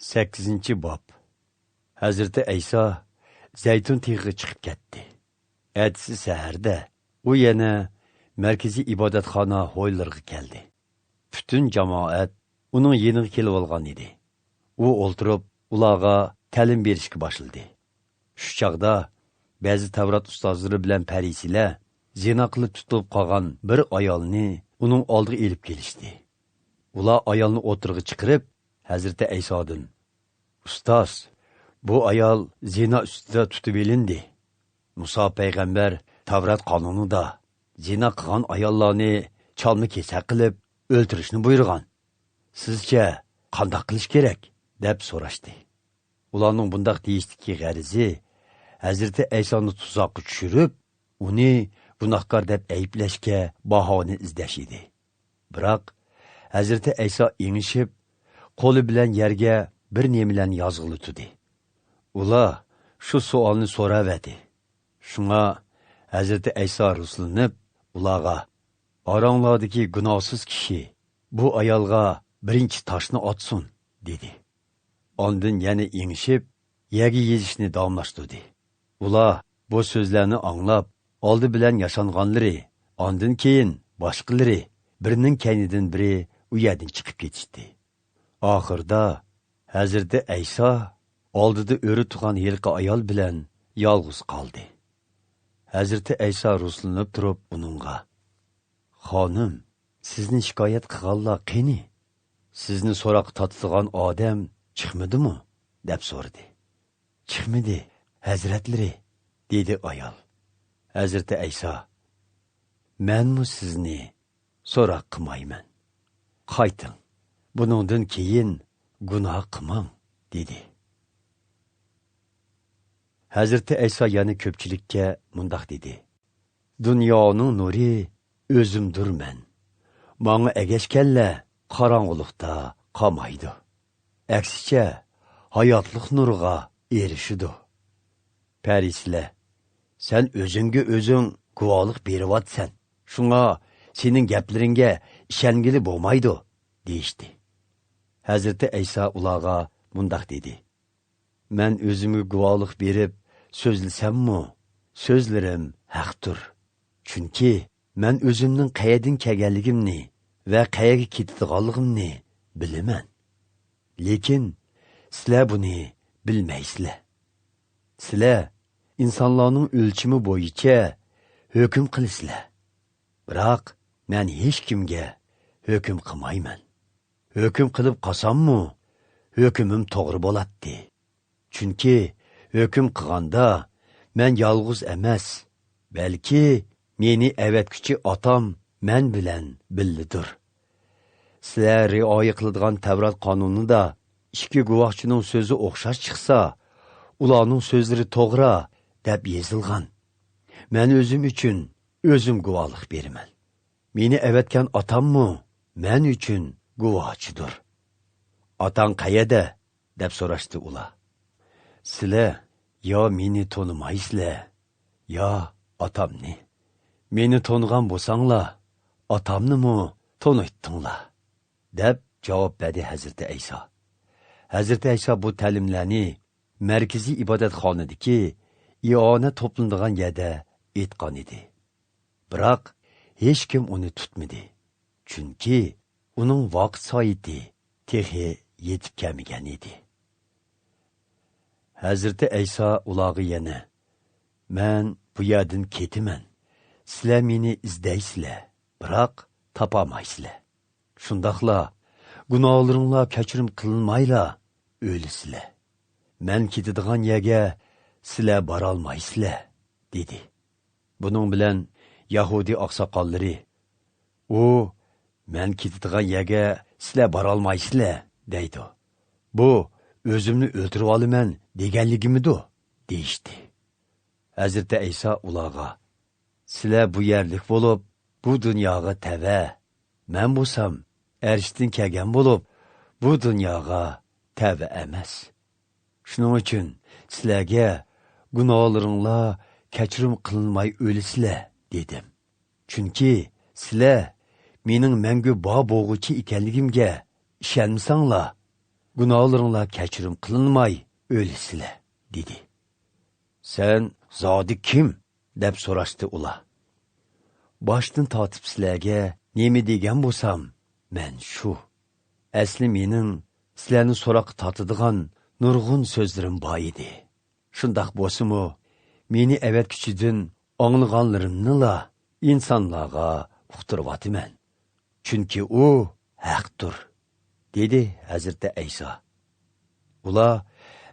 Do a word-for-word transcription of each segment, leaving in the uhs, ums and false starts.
سەككىزىنچى باب. ھەزرىتى ئەيسا زەيتۇن تېغىغا چىقىپ كەتتى. ئەتىسى سەھەردە ئۇ يەنە مەركىزىي ئىبادەتخانا ھويلىرىغا كەلدى. پۈتۈن جامائەت ئۇنىڭ يېنىغا كېلىۋالغان ئىدى. ئۇ ئولتۇرۇپ، ئۇلارغا تەلىم بېرىشكە باشلىدى. شۇ چاغدا بەزى تەۋرات ئۇستازلىرى بىلەن پەرىسىيلەر زىنا قىلىپ تۇتۇلۇپ قالغان بىر ئايالنى ئۇنىڭ ئالدىغا ئېلىپ كېلىشتى. ئۇلار ئايالنى ئوتتۇرىغا چىقىرىپ، ھەزرىتى ئەيسادىن، «ئۇستاز، بۇ ئايال زىنا ئۈستىدە تۇتۇپ ئېلىندى. مۇسا پەيغەمبەر تەۋرات قانۇنىدا زىنا قىلغان ئاياللارنى چالما-كېسەك قىلىپ ئۆلتۈرۈشنى بۇيرۇغان. سىزچە قانداق قىلىش كېرەك؟» دەپ سوراشتى. ئۇلارنىڭ بۇنداق دېيىشتىكى غەرىزى ھەزرىتى ئەيسانى تۇزاققا چۈشۈرۈپ، ئۇنى گۇناھكار دەپ ئەيىبلەشكە باھانە ئىزدەش ئىدى. بىراق، ھەزرىتى ئەيسا ئېڭىشىپ، قولى بىلەن يەرگە بىر نېمىلەرنى يازغىلى تۇردى. ئۇلار شۇ سوئالنى سوراۋەردى. شۇڭا ھەزرىتى ئەيسا رۇسلىنىپ، ئۇلارغا، «ئاراڭلاردىكى گۇناھسىز كىشى بۇ ئايالغا بىرىنچى تاشنى ئاتسۇن» دېدى. ئاندىن يەنە ئېڭىشىپ، يەرگە يېزىشنى داۋاملاشتۇردى. ئۇلار بۇ سۆزلەرنى ئاڭلاپ، ئالدى بىلەن ياشانغانلىرى، ئاندىن كېيىن باشقىلىرى، بىرىنىڭ كەينىدىن بىرى ئۇ يەردىن چىقىپ كېتىشتى. ئاخىرىدا ھەزرىتى ئەيسا ئالدىدا ئۆرە تۇرغان ھېلىقى ئايال بىلەن يالغۇز قالدى. ھەزرىتى ئەيسا رۇسلىنىپ تۇرۇپ ئۇنىڭغا، «خانىم، سىزنى شىكايەت قىلغانلار قېنى؟ سىزنى سوراققا تارتىدىغان ئادەم چىقمىدىمۇ؟» دەپ سورىدى. «چىقمىدى، ھەزرەتلىرى» دېدى ئايال. ھەزرىتى ئەيسا، «مەنمۇ سىزنى سوراق قىلمايمەن. قايتىڭ، بۇنىڭدىن كېيىن گۇناھ قىلماڭ» دېدى. ھەزرىتى ئەيسا يەنە كۆپچىلىككە مۇنداق دېدى، «دۇنيانىڭ نۇرى ئۆزۈمدۇرمەن. ماڭا ئەگەشكەنلەر قاراڭغۇلۇقتا قالمايدۇ. ئەكسىچە، ھاياتلىق نۇرىغا ئېرىشىدۇ.» پەرىسىيلەر، «سەن ئۆزۈڭگە ئۆزۈڭ گۇۋاھلىق بېرىۋاتىسەن، شۇڭا سېنىڭ گەپلىرىڭگە ئىشەنگىلى بولمايدۇ» دېيىشتى. ھەزرىتى ئەيسا ئۇلارغا مۇنداق دېدى، «مەن ئۆزۈمگە گۇۋاھلىق بېرىپ سۆزلىسەممۇ، سۆزلىرىم ھەقتۇر. چۈنكى مەن ئۆزۈمنىڭ قەيەردىن كەلگەنلىكىمنى ۋە قەيەرگە كېتىدىغانلىقىمنى بىلىمەن. لېكىن سىلەر بۇنى بىلمەيسىلەر. سىلەر ئىنسانلارنىڭ ئۆلچىمى بويىچە ھۆكۈم قىلىسىلەر. بىراق مەن ھېچكىمگە ھۆكۈم قىلمايمەن. ھۆكۈم قىلىپ قالساممۇ، ھۆكۈمۈم توغرا بولاتتى. چۈنكى ھۆكۈم قىلغاندا مەن يالغۇز ئەمەس، بەلكى مېنى ئەۋەتكۈچى ئاتام مەن بىلەن بىللىدۇر. سىلەر رىئايە قىلىدىغان تەۋرات قانۇنىدا ئىككى گۇۋاھچىنىڭ سۆزى ئوخشاش چىقسا، ئۇلارنىڭ سۆزلىرى توغرا دەپ يېزىلغان. مەن ئۆزۈم ئۈچۈن ئۆزۈم گۇۋاھلىق بېرىمەن. مېنى ئەۋەتكەن ئاتاممۇ مەن ئۈچۈن گۇۋاھچىدۇر. ئاتاڭ قەيەردە؟» دەپ سوراشتى ئۇلار. «سىلەر يا مېنى تونۇمايسىلەر، يا ئاتامنى. مېنى تونۇغان بولساڭلار، ئاتامنىمۇ تونۇيتتۇڭلار» دەپ جاۋاب بەردى ھەزرىتى ئەيسا. ھەزرىتى ئەيسا بۇ تەلىملەرنى مەركىزىي ئىبادەتخانىدىكى ئىئانە توپلىنىدىغان يەردە ئېيتقان ئىدى. بىراق ھېچكىم ئۇنى تۇتمىدى، چۈنكى ئۇنىڭ ۋاقىت سائىتى تېخى يېتىپ كەلمىگەن ئىدى. ھەزرىتى ئەيسا ئۇلارغا يەنە، «مەن بۇ يەردىن كېتىمەن. سىلەر مېنى ئىزدەيسىلەر، بىراق تاپالمايسىلەر. شۇنداقلا گۇناھلىرىڭلار كەچۈرۈم قىلىنمايلا ئۆلىسىلەر. مەن كېتىدىغان يەرگە سىلەر بارالمايسىلەر» دېدى. بۇنىڭ بىلەن يەھۇدىي ئاقساقاللىرى، «ئۇ، مەن كېتىدىغان يەرگە سىلەر بارالمايسىلەر دەيدۇ. بۇ ئۆزۈمنى ئۆلتۈرۈۋالىمەن دېگەنلىكىمىدۇ؟» دېيىشتى. ھەزرىتى ئەيسا ئۇلارغا، «سىلەر بۇ يەرلىك بولۇپ، بۇ دۇنياغا تەۋە. مەن بولسام ئەرشتىن كەلگەن بولۇپ، بۇ دۇنياغا تەۋە ئەمەس. شۇنىڭ ئۈچۈن سىلەرگە گۇناھلىرىڭلار كەچۈرۈم قىلىنماي ئۆلىسىلەر دېدىم. چۈنكى سىلەر مېنىڭ مەڭگۈ بار بولغۇچى ئىكەنلىكىمگە ئىشەنمىسەڭلار، گۇناھلىرىڭلار كەچۈرۈم قىلىنماي ئۆلىسىلەر» دېدى. «سەن زادى كىم؟» دەپ سوراشتى ئۇلار. «باشتىن تارتىپ سىلەرگە نېمە دېگەن بولسام، مەن شۇ. ئەسلى مېنىڭ سىلەرنى سوراققا تارتىدىغان نۇرغۇن سۆزلىرىم بار ئىدى. شۇنداق بولسىمۇ، مېنى ئەۋەتكۈچىدىن ئاڭلىغانلىرىمنىلا ئىنسانلارغا ئۇقتۇرۇۋاتىمەن. چۈنكى ئۇ ھەقتۇر» دېدى ھەزرىتى ئەيسا. ئۇلار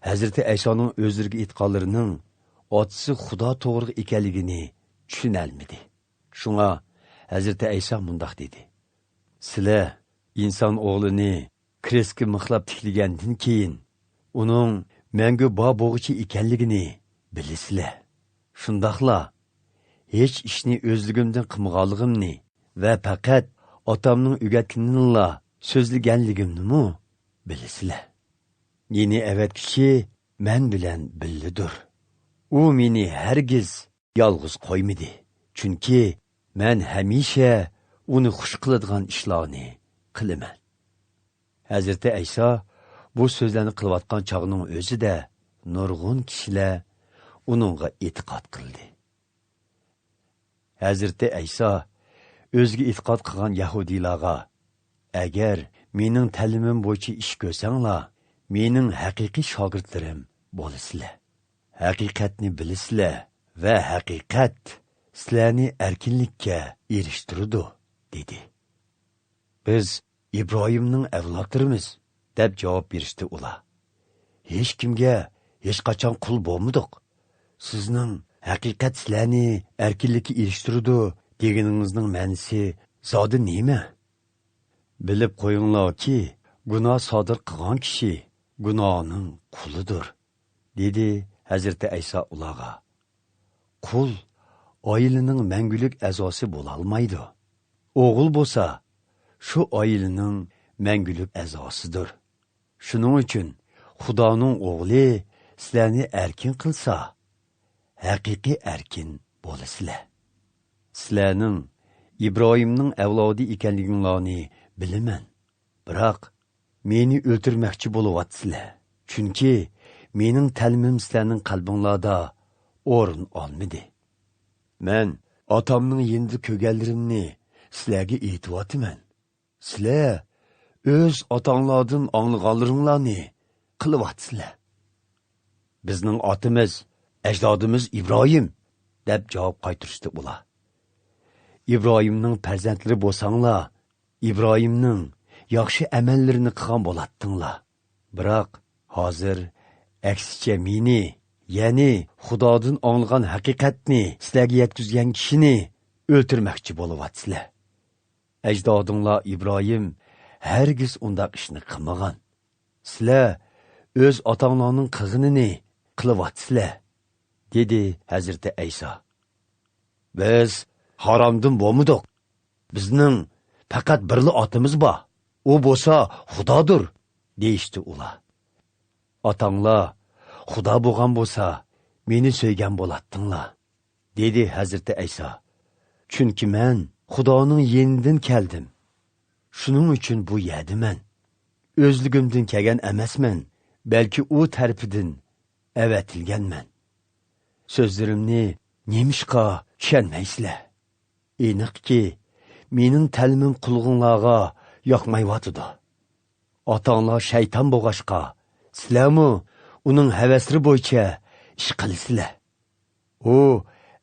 ھەزرىتى ئەيسانىڭ ئۆزلىرىگە ئېيتقانلىرىنىڭ ئاتىسى خۇدا توغرىلىق ئىكەنلىكىنى چۈشىنەلمىدى. شۇڭا ھەزرىتى ئەيسا مۇنداق دېدى: «سىلەر ئىنسان ئوغلىنى كرېستكە مىخلاپ تىكلىگەندىن كېيىن، ئۇنىڭ مەڭگۈ بار بولغۇچى ئىكەنلىكىنى بىلىسىلەر. شۇنداقلا ھېچ ئىشنى ئۆزلۈكۈمدىن قىلمىغانلىقىمنى ۋە پەقەت ئاتامنىڭ ئۆگەتكىنىنىلا سۆزلىگەنلىكىمنىمۇ بىلىسىلەر. يەنى ئەۋەتكۈچى مەن بىلەن بىللىدۇر. ئۇ مېنى ھەرگىز يالغۇز قويمىدى. چۈنكى مەن ھەمىشە ئۇنى خۇش قىلىدىغان ئىشلارنى قىلىمەن.» ھەزرىتى ئەيسا بۇ سۆزلەرنى قىلىۋاتقان چاغنىڭ ئۆزىدە نۇرغۇن كىشىلەر ئۇنىڭغا ئېتىقاد قىلدى. ھەزرىتى ئەيسا ئۆزىگە ئېتىقاد قىلغان يەھۇدىيلارغا: «ئەگەر مېنىڭ تەلىمىم بويىچە ئىش كۆرسەڭلار، مېنىڭ ھەقىقىي شاگىرتلىرىم بولىسىلەر. ھەقىقەتنى بىلىسىلەر ۋە ھەقىقەت سىلەرنى ئەركىنلىككە ئېرىشتۈرىدۇ» دېدى. «بىز ئىبراھىمنىڭ ئەۋلادلىرىمىز» دەپ جاۋاب بېرىشتى ئۇلار. «ھېچكىمگە ھېچقاچان قۇل بولمىدۇق. سىزنىڭ ھەقىقەت سىلەرنى ئەركىنلىككە ئېرىشتۈرىدۇ دېگىنىڭىزنىڭ مەنىسى زادى نېمە؟ بىلىپ قويۇڭلاركى، گۇناھ سادىر قىلغان كىشى گۇناھنىڭ قۇلىدۇر» دېدى ھەزرىتى ئەيسا ئۇلارغا. «قۇل ئائىلىنىڭ مەڭگۈلۈك ئەزاسى بولالمايدۇ. ئوغۇل بولسا شۇ ئائىلىنىڭ مەڭگۈلۈك ئەزاسىدۇر. شۇنىڭ ئۈچۈن خۇدانىڭ ئوغلى سىلەرنى ئەركىن قىلسا، ھەقىقىي ئەركىن بولىسىلەر. سىلەرنىڭ ئىبراھىمنىڭ ئەۋلادى ئىكەنلىكىڭلارنى بىلىمەن. بىراق مېنى ئۆلتۈرمەكچى بولۇۋاتىسىلەر. چۈنكى مېنىڭ تەلىمىم سىلەرنىڭ قەلبىڭلاردا ئورۇن ئالمىدى. مەن ئاتامنىڭ يېنىدا كۆرگەنلىرىمنى سىلەرگە ئېيتىۋاتىمەن. سىلەر ئۆز ئاتاڭلاردىن ئاڭلىغانلىرىڭلارنى قىلىۋاتىسىلەر.» «بىزنىڭ ئاتىمىز، ئەجدادىمىز ئىبراھىم» دەپ جاۋاب قايتۇرۇشتى ئۇلار. «ئىبراھىمنىڭ پەرزەنتلىرى بولساڭلار، ئىبراھىمنىڭ ياخشى ئەمەللىرىنى قىلغان بولاتتىڭلار. بىراق ھازىر ئەكسىچە مېنى، يەنى خۇدادىن ئاڭلىغان ھەقىقەتنى سىلەرگە يەتكۈزگەن كىشىنى ئۆلتۈرمەكچى بولۇۋاتىسىلەر. ئەجدادىڭلار ئىبراھىم ھەرگىز ئۇنداق ئىشنى قىلمىغان. سىلەر ئۆز ئاتاڭلارنىڭ قىلغىنىنى قىلىۋاتىسىلەر» دېدى ھەزرىتى ئەيسا. «بىز ھارامدىن بولمىدۇق. بىزنىڭ پەقەت بىرلا ئاتىمىز بار. ئۇ بولسا خۇدادۇر» دېيىشتى ئۇلار. «ئاتاڭلار خۇدا بولغان بولسا، مېنى سۆيگەن بولاتتىڭلار» دېدى ھەزرىتى ئەيسا. «چۈنكى مەن خۇدانىڭ يېنىدىن كەلدىم. شۇنىڭ ئۈچۈن بۇ يەردىمەن. ئۆزلۈكۈمدىن كەلگەن ئەمەسمەن، بەلكى ئۇ تەرىپىدىن ئەۋەتىلگەنمەن. سۆزلىرىمنى نېمىشقا چۈشەنمەيسىلەر؟ ئېنىقكى، مېنىڭ تەلىمىم قۇلىقىڭلارغا ياقمايۋاتىدۇ. ئاتاڭلار شەيتان بولغاچقا، سىلەرمۇ ئۇنىڭ ھەۋەسلىرى بويىچە ئىش قىلىسىلەر. ئۇ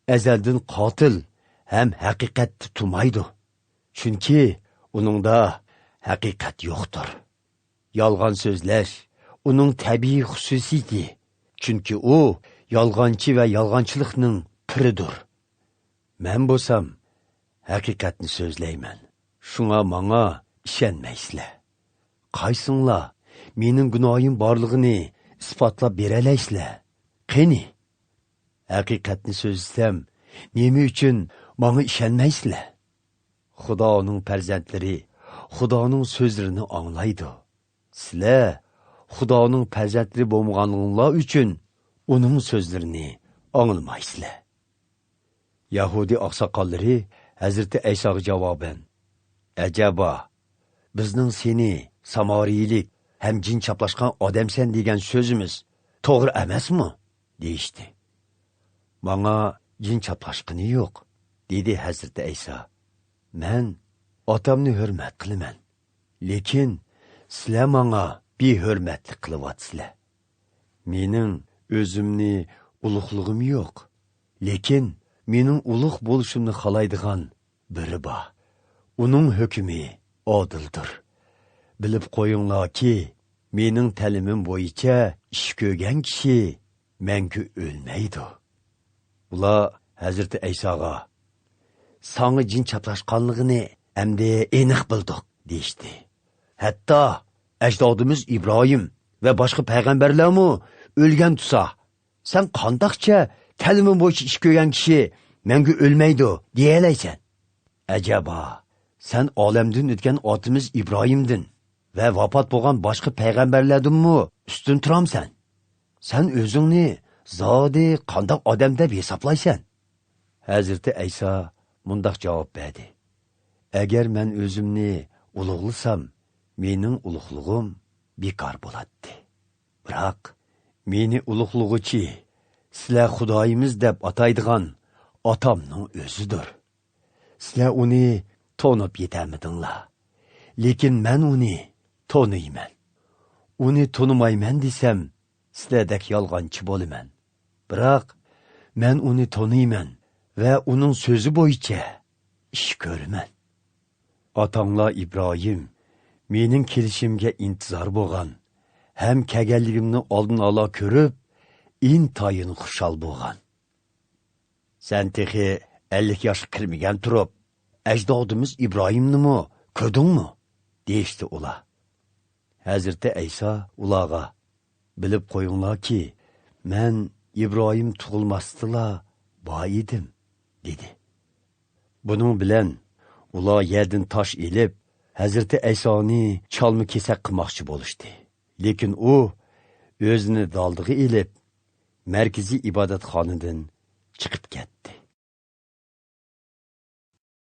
ئەزەلدىن قاتىل ھەم ھەقىقەتتە تۇرمايدۇ. چۈنكى ئۇنىڭدا ھەقىقەت يوقتۇر. يالغان سۆزلەش ئۇنىڭ تەبىئىي خۇسۇسىيىتى. چۈنكى ئۇ يالغانچى ۋە يالغانچىلىقنىڭ پىرىدۇر. مەن بولسام ھەقىقەتنى سۆزلەيمەن. شۇڭا ماڭا ئىشەنمەيسىلەر. قايسىڭلار مېنىڭ گۇناھىم بارلىقىنى ئىسپاتلاپ بېرەلەيسىلەر؟ قېنى؟ ھەقىقەتنى سۆزلىسەم، نېمە ئۈچۈن ماڭا ئىشەنمەيسىلەر؟ خۇدانىڭ پەرزەنتلىرى خۇدانىڭ سۆزلىرىنى ئاڭلايدۇ. سىلەر خۇدانىڭ پەرزەنتلىرى بولمىغانلىقىڭلار ئۈچۈن ئۇنىڭ سۆزلىرىنى ئاڭلىمايسىلەر.» يەھۇدىي ئاقساقاللىرى ھەزرىتى ئەيساغا جاۋابەن: «ئەجەبا، بىزنىڭ سېنى سامارىيىلىك ھەم جىن چاپلاشقان ئادەمسەن دېگەن سۆزىمىز توغرا ئەمەسمۇ؟» دېيىشتى. «ماڭا جىن چاپلاشقىنى يوق»، دېدى ھەزرىتى ئەيسا. «مەن ئاتامنى ھۆرمەت قىلىمەن. لېكىن سىلەر ماڭا بىھۆرمەتلىك قىلىۋاتىسىلەر. مېنىڭ ئۆزۈمنى ئۇلۇغلىغۇم يوق. لېكىن مېنىڭ ئۇلۇغ بولۇشۇمنى خالايدىغان بىرى بار. ئۇنىڭ ھۆكمى ئادىلدۇر. بىلىپ قويۇڭلاركى، مېنىڭ تەلىمىم بويىچە ئىش كۆرگەن كىشى مەڭگۈ ئۆلمەيدۇ.» ئۇلار ھەزرىتى ئەيساغا: «ساڭا جىن چاپلاشقانلىقىنى ئەمدى ئېنىق بىلدۇق» دېيىشتى. «ھەتتا ئەجدادىمىز ئىبراھىم ۋە باشقا پەيغەمبەرلەرمۇ ئۆلگەن تۇرسا، سەن قانداقچە تەلىمىم بويىچە ئىش كۆرگەن كىشى مەڭگۈ ئۆلمەيدۇ دېيەلەيسەن؟ ئەجەبا، سەن ئالەمدىن ئۆتكەن ئاتىمىز ئىبراھىمدىن ۋە ۋاپات بولغان باشقا پەيغەمبەرلەردىنمۇ ئۈستۈن تۇرامسەن؟ سەن ئۆزۈڭنى زادى قانداق ئادەم دەپ ھېسابلايسەن؟» ھەزرىتى ئەيسا مۇنداق جاۋاب بەردى: «ئەگەر مەن ئۆزۈمنى ئۇلۇغلىسام، مېنىڭ ئۇلۇغلۇقۇم بىكار بولاتتى. بىراق، مېنى ئۇلۇغلىغۇچى سىلەر خۇدايىمىز دەپ ئاتايدىغان ئاتامنىڭ ئۆزىدۇر. سىلەر ئۇنى تونۇپ يېتەلمىدىڭلار. لېكىن مەن ئۇنى تونۇيمەن. ئۇنى تونۇمايمەن دېسەم، سىلەردەك يالغانچى بولىمەن. بىراق، مەن ئۇنى تونۇيمەن ۋە ئۇنىڭ سۆزى بويىچە ئىش كۆرىمەن. ئاتاڭلار ئىبراھىم مېنىڭ كېلىشىمگە ئىنتىزار بولغان ھەم كەلگەنلىكىمنى ئالدىن ئالا كۆرۈپ، ئىنتايىن خۇشال بولغان. سەن تېخى ئەللىك ياشقا كىرمىگەن تۇرۇپ، ئەجدادىمىز ئىبراھىمنىمۇ كۆردۈڭمۇ؟» دېيىشتى ئۇلار. ھەزرىتى ئەيسا ئۇلارغا: «بىلىپ قويۇڭلاركى، مەن ئىبراھىم تۇغۇلماستىلا بار ئىدىم» دېدى. بۇنىڭ بىلەن ئۇلار يەردىن تاش ئېلىپ، ھەزرىتى ئەيسانى چالما كېسەك قىلماقچى بولۇشتى. لېكىن ئۇ ئۆزىنى دالدىغا ئېلىپ، مەركىزىي ئىبادەتخانىدىن چىقىپ كەتتى.